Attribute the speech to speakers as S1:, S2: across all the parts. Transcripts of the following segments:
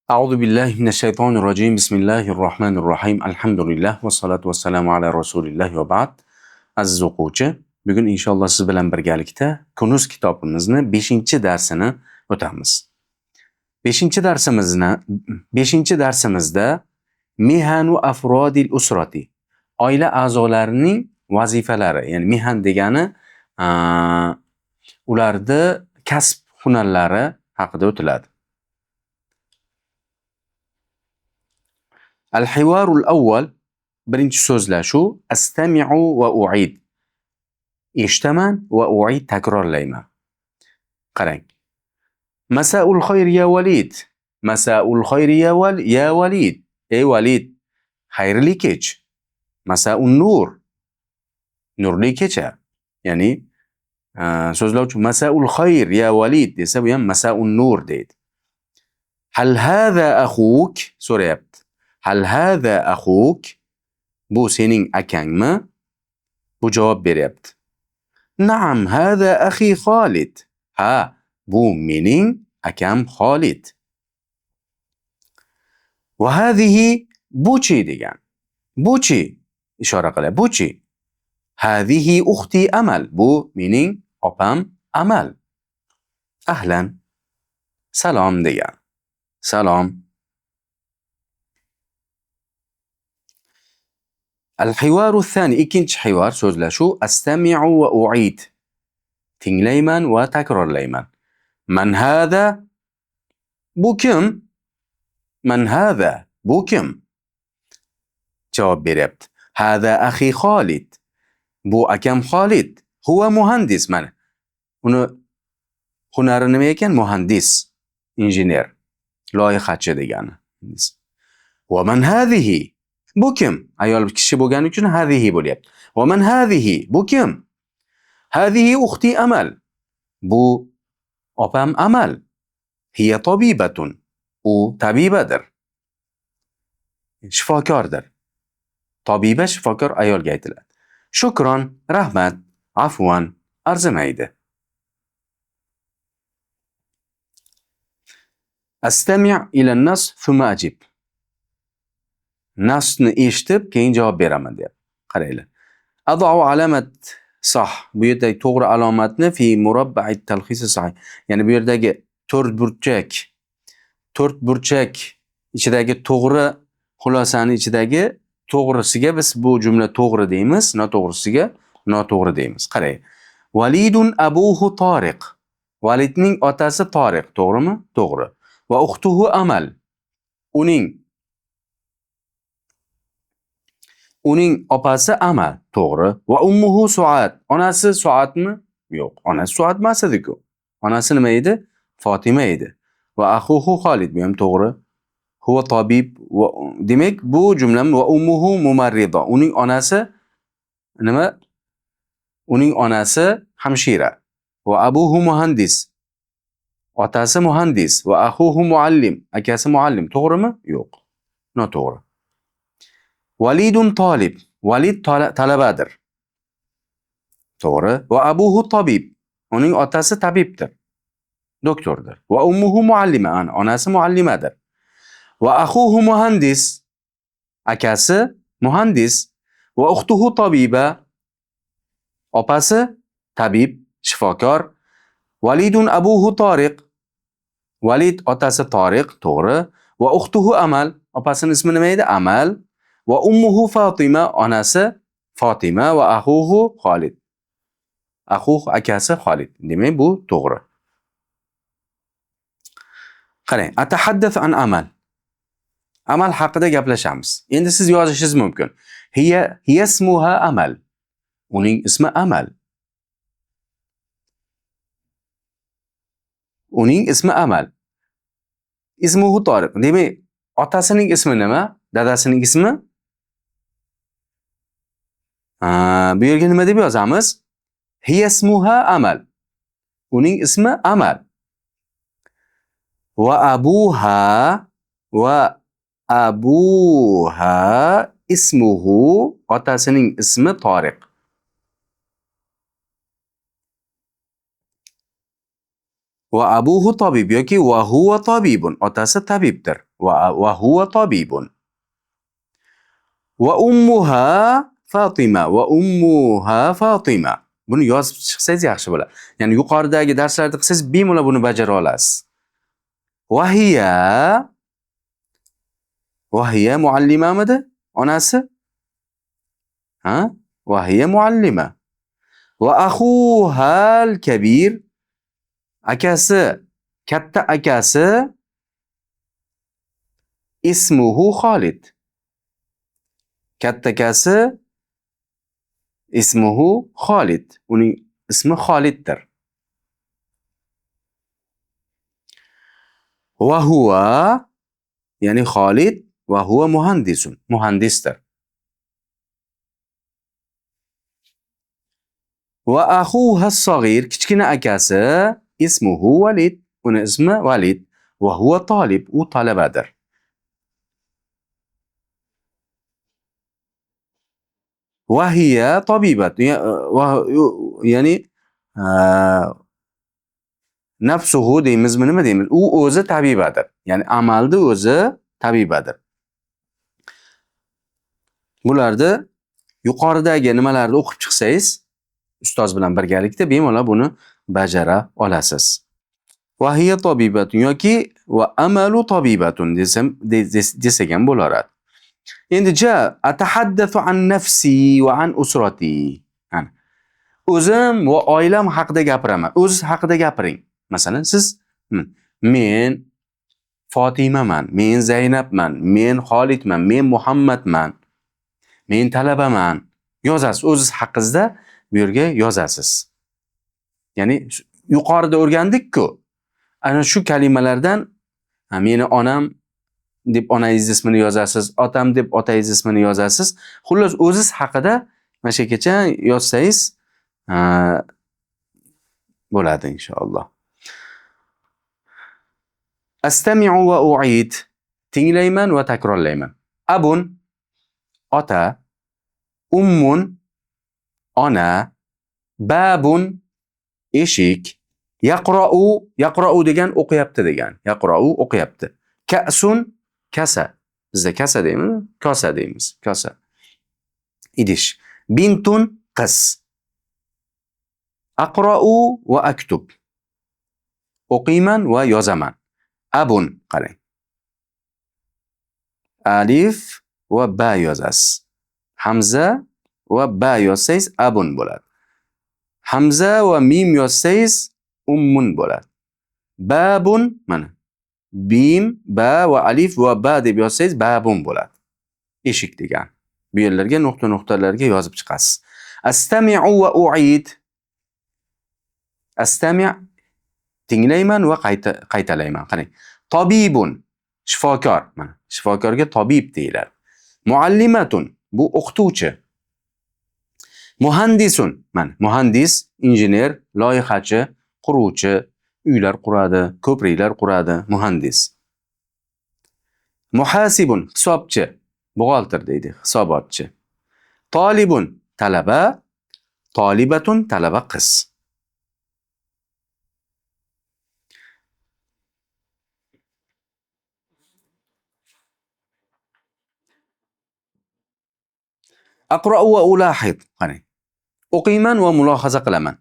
S1: Auzu billahi mineşşeytanirracim. Bismillahirrahmanirrahim. Elhamdülillah ve salatu vesselamu ala Rasulillah ve ba'd. Aziz o'quvchi, bugun inshaalloh siz bilan birgalikda Kunuz kitobimizni 5-darsini o'tamiz. 5-darsimizda mihanu afrodil usrati, oila a'zolarining vazifalari, ya'ni mihan degani ularni kasb hunarlari haqida o'tiladi. Al-hivarul avval, birinchi so'zlashuv, astami'u va u'id. Eshitaman va u'id takrorlayman. Qarang. Masaul khayr ya Valid. Masaul khayr ya Valid. Ey Valid, xayrli kech. Masaun nur. Nurli kecha. Ya'ni so'zlovchi masaul khayr ya Valid desa, bu ham masaun nur deydi. Hal hada akhuk so'rayapti. Hal hada akhuk? Bu sening akangmi? Bu javob beryapti. Naam, hada akhi Xolid. Ha, bu mening akam Xolid. Va hadhihi buchi degan. Buchi ishora qiladi. Buchi. Hadhihi ukhti Amal. Bu mening opam Amal. Ahlan. Salom degan. Salom. Al-hivaru thani, ikkinchi hivar so'zlashuv, astami'u va u'id. Tinglayman va takrorlayman. Man hada? Bu kim? Man hada? Bu kim? Javob beryapti. Hada akhi Xolid. Bu akam Xolid. Huwa muhandis. Mana. Uni hunari nima ekan? Muhandis, injener, loyihachi degani. Va man hadhihi? Bu kim? Ayol kishi bo'lgani uchun hadhihi bo'lyapti. Va man hadhihi? Bu kim? Hadhihi ukhti Amal. Bu opam Amal. Hiya tabibatun. U tabibadir. Shifokordir. Tabiba shifokor ayolga aytiladi. Shukron, rahmat, afwan, arzimaydi. Astami' ila an-nas thumma ajib. Nasni eshitib, keyin javob beraman deyapti. Qaranglar. Adau alamat sah. Bu yerdagi to'g'ri alomatni fi murabba'i talxisi sahih. Ya'ni bu yerdagi to'rt burchak ichidagi to'g'ri xulosani ichidagi to'g'risiga biz bu jumla to'g'ri deymiz, noto'g'risiga noto'g'ri deymiz. Qarang. Validun abuhu Tariq. Validning otasi Tariq, to'g'rimi? To'g'ri. Va uxtuhu Amal. Uning opasi Amal, to'g'ri. Va ummuhu Suat. Onasi Suatmi? Yo'q, onasi Suat emas edi-ku. Onasi nima edi? Fatima edi. Va akhuhu Xolid, bu ham to'g'ri. Huwa tabib. Va demak, bu jumlam va ummuhu mumarrida. Uning onasi nima? Uning onasi hamshira. Va abuhu muhandis. Otasi muhandis. Va akhuhu muallim. Akasi muallim, to'g'rimi? Yo'q. Noto'g'ri. Validun talib. Valid talabadir. To'g'ri. Va abuhu tabib. Uning otasi tabibdir. Doktordir. Va ummuhu muallima. Onasi muallimadir. Va akhuhu muhandis. Akasi muhandis. Va uxtuhu tabiba. Opasi tabib, shifokor. Validun abuhu Tariq. Valid otasi Tariq, to'g'ri. Va uxtuhu Amal. Opasining ismi nima edi? Amal. Va ummuhu Fatima, onasi Fatima va akhuhu Xolid. Akhuh akasi Xolid. Demak, bu to'g'ri. Qarang, atahaddath an Amal. Amal haqida gaplashamiz. Endi siz yozishingiz mumkin. Hiya ismuha Amal. Uning ismi Amal. Uning ismi Amal. Ismuhu Tariq. Demak, otasining ismi nima? Dadasining ismi? Bu yerga nima deb yozamiz? Hiya ismuha Amal. Uning ismi Amal. Va abuha ismuhu, otasining ismi Tariq. Va abuhu tabib yoki va huwa tabibun. Otasi tabibdir. Va huwa tabibun. Va ummuha Fatima. Va ummuha Fatima. Buni yozib chiqsangiz yaxshi bo'ladi. Ya'ni yuqoridagi darslarda qilsangiz bemalol buni bajara olasiz. Va hiya muallimamidi? Onasi? Ha? Va hiya muallima. Va axuha al-kabir. Akasi, katta akasi ismuhu Xolid. Katta akasi ismuhu Xolid. Uning ismi Xoliddir. Va huwa, ya'ni Xolid va huwa muhandisun, muhandisdir. Va axuha as-sag'ir, kichkina akasi ismuhu Valid, uni ismi Valid. Va huwa talib, u talabadir. Va hiya tabibat, ya'ni nafsuhu deymizmi, nima deymiz? U o'zi tabibadir. Ya'ni amalda o'zi tabibadir. Bularni yuqoridagi nimalarni o'qib chiqsangiz, ustoz bilan birgalikda bemalol buni bajara olasiz. Va hiya tabibatun yoki va amalu tabibatun desam desak ham bo'laradi. Endi ja atahaddathu an nafsi va an usrati. Ana. O'zim va oilam haqida gapiraman. O'z haqida gapiring. Masalan, siz men Fotimaman, men Zaynabman, men Xolidman, men Muhammadman, men talabaman. Yozasiz, o'zingiz haqingizda bu yerga yozasiz. Ya'ni yuqorida o'rgandik-ku. Ana shu kalimalardan meni onam deb onangiz ismini yozasiz, otam deb otangiz ismini yozasiz. Xullas, o'zingiz haqida mana shu yergacha yozsangiz bo'ladi inshaalloh. Astami'u va u'id. Tinglayman va takrorlayman. Abun ota, ummun ona, babun eshik, yaqra'u, yaqra'u degan o'qiyapti degan. Yaqra'u o'qiyapti. Ka'sun kasa. Bizda kasa deymiz, kosa deymiz. Kosa. Idish. Bintun qiz. Aqra'u va aktub. O'qiyman va yozaman. Abun qarang. Alif va ba yozasiz. Hamza va ba yozsangiz abun bo'ladi. Hamza va mim yozsangiz ummun bo'ladi. Babun mana bim, ba va alif va ba deb yozsangiz babun bo'ladi. Eshik degan. Bu yerlarga nuqta-nuqtalarga yozib chiqasiz. Astami'u va u'id. Astami' tinglayman va qaytalayman. Qarang. Tabibun shifokor. Mana shifokorga tabib deyiladi. Muallimatun bu o'qituvchi. Muhandisun mana muhandis, injener, loyihachi, quruvchi, uylar quradi, ko'priklar quradi, muhandis. Muhasibun hisobchi, buxgalter deydi, hisobotchi. Talibun talaba, talibatun talaba qiz. Aqra'u va ulahid. Qarang. O'qiyman va mulohaza qilaman.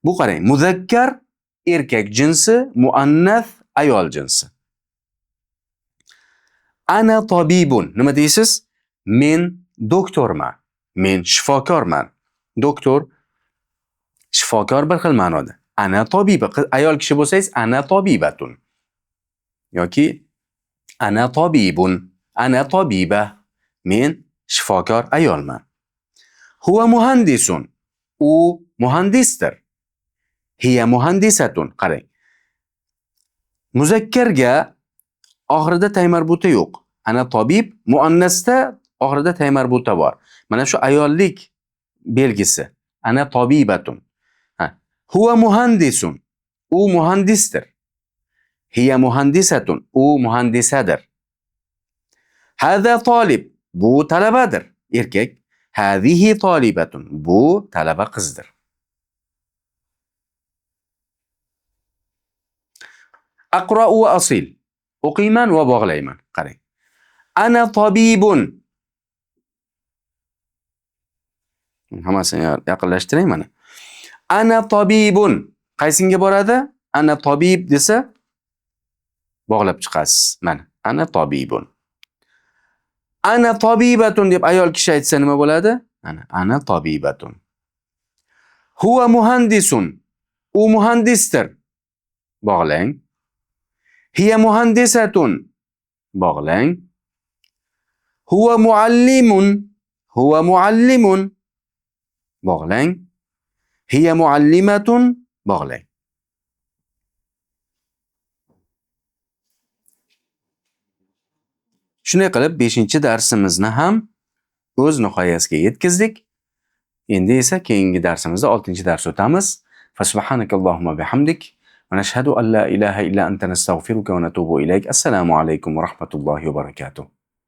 S1: Bu qarang, muzakkar erkak jinsi, muannas ayol jinsi. Ana tabibun. Nima deysiz? Men doktorman. Men shifokorman. Doktor, shifokor bir xil ma'noda. Ana tabiba. Ayol kishi bo'lsangiz ana tabibatun. Yoki ana tabibun, ana tabiba. Men shifokor ayolman. Huwa muhandisun. U muhandisdir. Hiya muhandisatun. Qarang. Muzakkarga oxirida taymarbuta yo'q. Ana tabib, muannasda oxirida taymarbuta bor. Mana shu ayollik belgisi. Ana tabibatun. Ha. Huwa muhandisun. U muhandisdir. Hiya muhandisatun. U muhandisadir. Hada talib. Bu talabadir. Erkak. Hadihi talibatun. Bu talaba qizdir. Aqra'u va asil. O'qiyman va bog'layman. Qarang. Ana tabibun. Hammasini yaqinlashtiring mana. Ana tabibun. Qaysinga boradi? Ana tabib desa bog'lab chiqasiz. Mana ana tabibun. Ana tabibatun deb ayol kishi aytsa nima bo'ladi? Ana ana tabibatun. Huwa muhandisun. U muhandisdir. Bog'lang. Hiya muhandisatun. Bog'lang. Huwa muallimun. Huwa muallimun. Bog'lang. Hiya muallimatun. Bog'lang. Shunday qilib 5-darsimizni ham o'z nihoyasiga yetkazdik. Endi esa keyingi darsimizda 6-dars o'tamiz. Fa subhanakallohumma bihamdik va nashhadu an la ilaha illa anta nastag'firuka va natubu ilayk. Assalomu alaykum va rahmatullohi va barakatuh.